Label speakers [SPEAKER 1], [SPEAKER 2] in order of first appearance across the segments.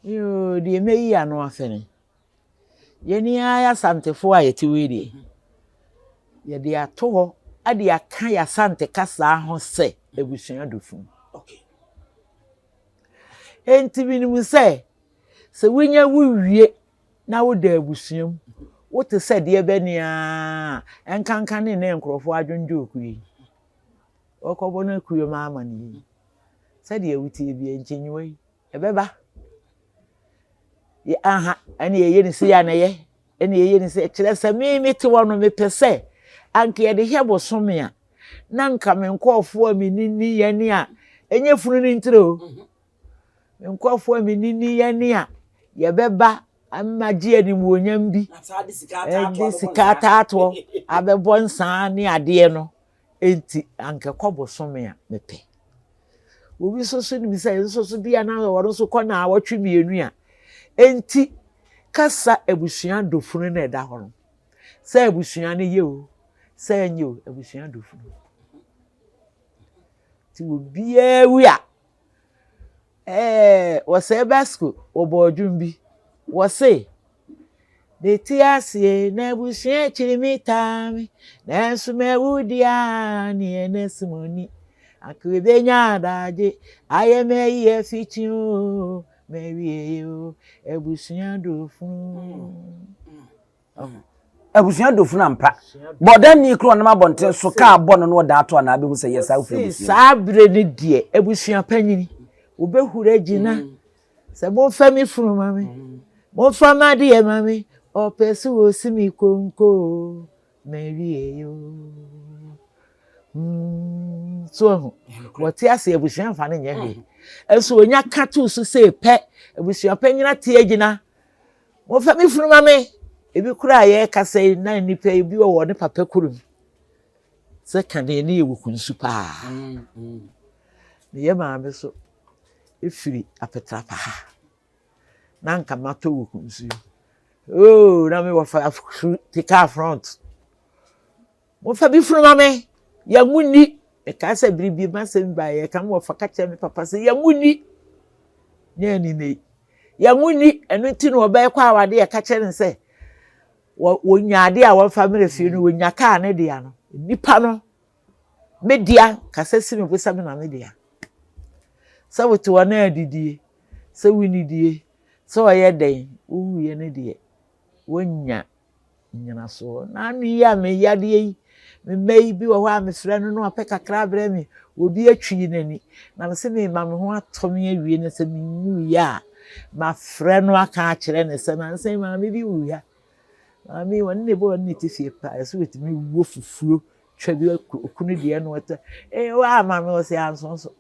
[SPEAKER 1] Yoo, deɛ mɛyi ano afɛ ne, yɛn ara yɛ Asantefoɔ a yɛte wei deɛ, yɛde ato hɔ de aka yɛn Asante kasaa ho sɛ abusua dofunu.
[SPEAKER 2] Okay.
[SPEAKER 1] Enti menim sɛ, sɛ wonya wo wie na woda abusua mu, wote sɛ deɛ bɛne ara a, ɛnkanka ne nnɛ nkurɔfoɔ adwendwoku yi. Wɔkɔbɔ no akuo ma ama no yi. Sɛdeɛ wotie bi nkyinyiwa yi, ɛbɛba. Yɛ aha, ɛne yɛyɛ ne sei a na ɛyɛ, ɛne yɛyɛ ne sei. Kyerɛ sɛ me mete hɔ no mepɛ sɛ anka yɛde hwɛ bosome a, na nka me nkurɔfoɔ a me ne ni yɛne a, ɛnyɛ funu no ntire o. Me nkurɔfoɔ a me ne ni yɛne a, yɛbɛba ama gye animuonyam bi, ɛde sika ataatoɔ abɛbɔ nsaa ne adeɛ no. Enti anka ɛkɔ bosome a mepɛ. Obi nso so nim sɛ nso so bia na ɔno nso kɔ naawɔtwe mmienu a. Enti kasa abusua dofunu na ɛda hɔ no. Sɛ abusua no yɛ o, sɛ ɛnyɛ o, abusua dofunu. Nti obiara wu a, Ɛɛ, wɔsɛe Basco, wɔbɔɔ dwom bi. Wɔse, Mete aseɛ na abusua akyiri me taa me, nanso mawu deɛ a neɛ na simoni. Anka ebenya adagye ayɛ m'ayi afikyi o, mawie o, abusua dofunu.
[SPEAKER 2] Abusua dofunu ampa. Bɔdamni koro ɔnam abɔnten so kaa bɔ no na ɔda ato anaa bɛhu sɛ yɛ saa wofiri abusua.
[SPEAKER 1] Saa berɛ no deɛ abusua panyini wobɛhuri agyina mm. sɛ momfa me funu ma me mm. momfa m'adeɛ ma me ɔpɛ sɛ wɔsi me konko mawie yo mm, so ahu wɔte ase abusua mfa no nyɛ hwee ɛnso wɔnya ka too so sɛ pɛ abusua panyini ate agyina Momfa me funu ma me. Ebi koraa a yɛrekasa yi na nnipa yi bi wɔ wɔn ne papa kurom. Sɛ kane ne yɛ wɔ kunsu paa. Mm, mm. Ne yɛ maame so efiri apetrapa ha. Na nka matɔ wɔ kunsu yi. Oh, na me wɔ fa te car front. Momfa me funu ma me, yɛn nni. Mekae sɛ bere bi m'asɛm bae, yɛka me wɔfa ka kyerɛ me papa sɛ yɛn nni. Nyɛ ani nnɛ yi. Yɛn nni, ɛno nti na wɔbɛyɛ kɔ awade yɛka kyerɛ no sɛ wɔnya ade a wɔmfa mmerɛ fie no, wɔnya kaa ne dea no. Nipa no, me dea, kasa si me bo sɛ me na me dea. Sɛ wote hɔ na adidie, sɛ wonnidie, sɛ ɔyɛ dɛn, wowuiɛ no deɛ, wonya nnyinasoɔ. Na ano yi a me yadeɛ yi, me mma yi bi wɔ hɔ a mefrɛ no na wapɛ kakra abrɛ me, obi atwi n'ani. Na mese mema me ho atɔ me awie na sɛ menwuiɛ a, mafrɛ no aka akyerɛ no sɛ nansa yi maame bi wui ha. Maame yi wɔne ne bɔ wɔne ne te fie paa, ɛsɛ wɔtumi wɔ fufuo twa bi okunu deɛ na ɔtɛ. Ee, waa maame ɔsɛ ansonso.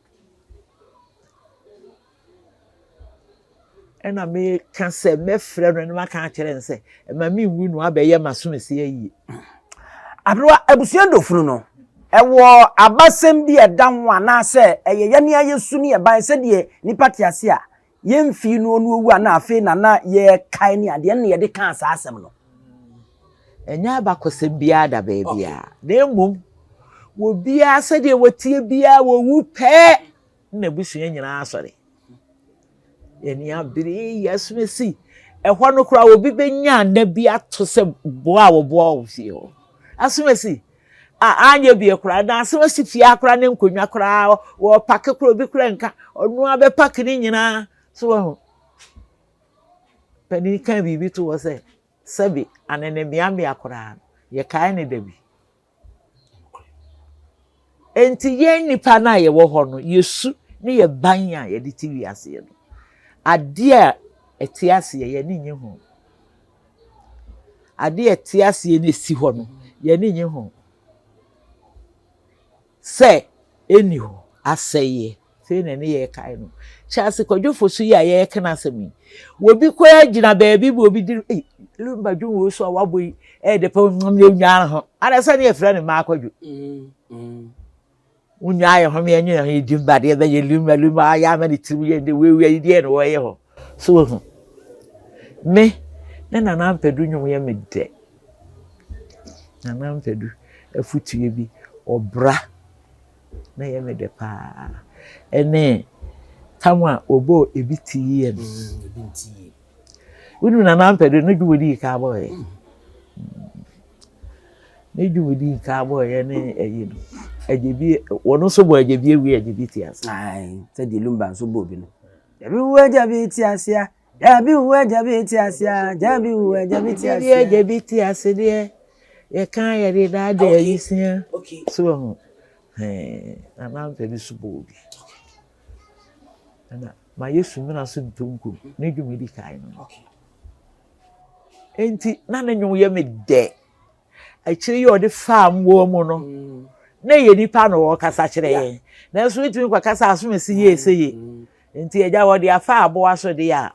[SPEAKER 1] Ɛna meka sɛ mɛfrɛ no na maka akyerɛ no sɛ ɛma menwu no abɛyɛ m'asomasi ayie.
[SPEAKER 2] Aberewa, abusua dofunu no, ɛwɔ abasɛm bi a ɛda ho anaasɛ ɛyɛ yɛne ayɛ su ne ɛban sɛdeɛ nipa te ase a yɛmfii no ɔno owu a na afei na na yɛkae ne adeɛ na yɛde kaa saa asɛm no.
[SPEAKER 1] Ɛnyɛ abakɔsɛm biara da baabiara na mmom obiara sɛdeɛ wɔtie biara wɔwu pɛɛ na abusua nyinaa asɔre. Yɛn ani abere yi asomasi. Ɛhɔ no koraa obi bɛnya nna bi ato sɛ boa a wɔboa wɔ fie hɔ. Asomasi a anyɛ bie koraa na asomasi fie koraa ne nkonnwa koraa wɔpake koraa obi koraa nka ɔno abɛpake ne nyinaa so wahu. Panin ka biribi to hɔ sɛ sɛbi anene mmeammea koraa no yɛkae ne da bi. Enti yɛn nnipa no a yɛwɔ hɔ no, yɛn su ne yɛn ban a yɛde te wiase no, adeɛ a ɛte aseɛ yɛn ani nnye ho. Adeɛ a ɛte aseɛ no esi hɔ no, yɛn ani nnye ho. Sɛ ɛnni hɔ, asɛeɛ. Sei na ɛne yɛrekae no. Charles Kwadwo Fosu yi a yɛreka n'asɛm yi, obi koraa gyina baabi ma obi di ei, Lumba dwom wei so a wabɔ yi, ɛyɛ dɛ pɛ nwom yɛ nyaa ho. Ada sɛ ne yɛfrɛ no Mmaa Kwadwo. Wonyaa yɛ ho yɛ nyina ho yɛ di mba deɛ bɛyɛ Lumba Lumba ayɛ ama ne tirim yɛ de wei wei deɛ na wɔyɛ hɔ. So wahu. Me ne Nana Ampadu nnwom yɛ me dɛ. Nana Ampadu afutuo bi, ɔbra. na ɛyɛ me dɛ paa. Ɛne Tam a wɔbɔɔ ebi ti yie no. Wonim Nana Ampadu ne dwumadi ka bɔɔyɛ. Ne dwumadi ka bɔɔyɛ ne ɛyi no. Agyebi wɔn nso bɔ agyebi ewi agyebi ti ase.
[SPEAKER 2] Ayi sɛdeɛ Lumba nso bɔ obi no. Dabi wu agya ti ase a. Dabi wu agya bi ti ase a. Dabi wu agya bi ti ase.
[SPEAKER 1] Dabi agya bi ti ase deɛ yɛka yɛde daadaa yi sia. So ɛho. Nana Ampadu so bɔ obi. Ɛna mayɛ sumina so ntonkum ne dwumadi kan no. Enti na ne nnwom yɛ me dɛ. Akyire yi ɔde faa mmoa mu no, na ɛyɛ nipa na ɔrekasa kyerɛ yɛn. Nanso wotumi kɔkasa asomasi yie sɛ yie. Nti agya wɔde afa aboa so deɛ a,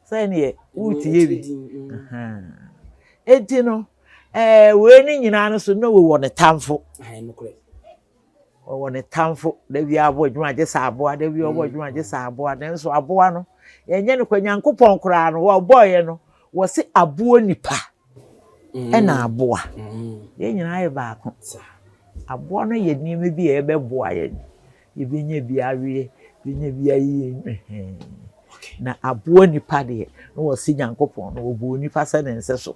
[SPEAKER 1] sɛneɛ woretie bi. Enti no, ɛɛ wei ne nyinaa no so na wɔwɔ ne tamfo. Ɔwɔ ne tamfo. Da bi abɔ adwuma gye sɛ aboa, da bi ɔbɔ adwuma gye sɛ aboa. Nanso aboa no, yɛnyɛ no kwa. Nyankopɔn koraa no, wɔbɔeɛ no, wɔse aboɔ nipa ɛna aboa. Yɛn nyinaa yɛ baako. Aboa no yɛ nneɛma bi a ɛbɛboa yɛn. Yɛbɛnya bi aweɛ, yɛbɛnya bi ayɛ yɛn. Na aboa nipa deɛ, na wɔse Nyankopɔn no, wɔbɔɔ nipa sɛ ne nsɛ so.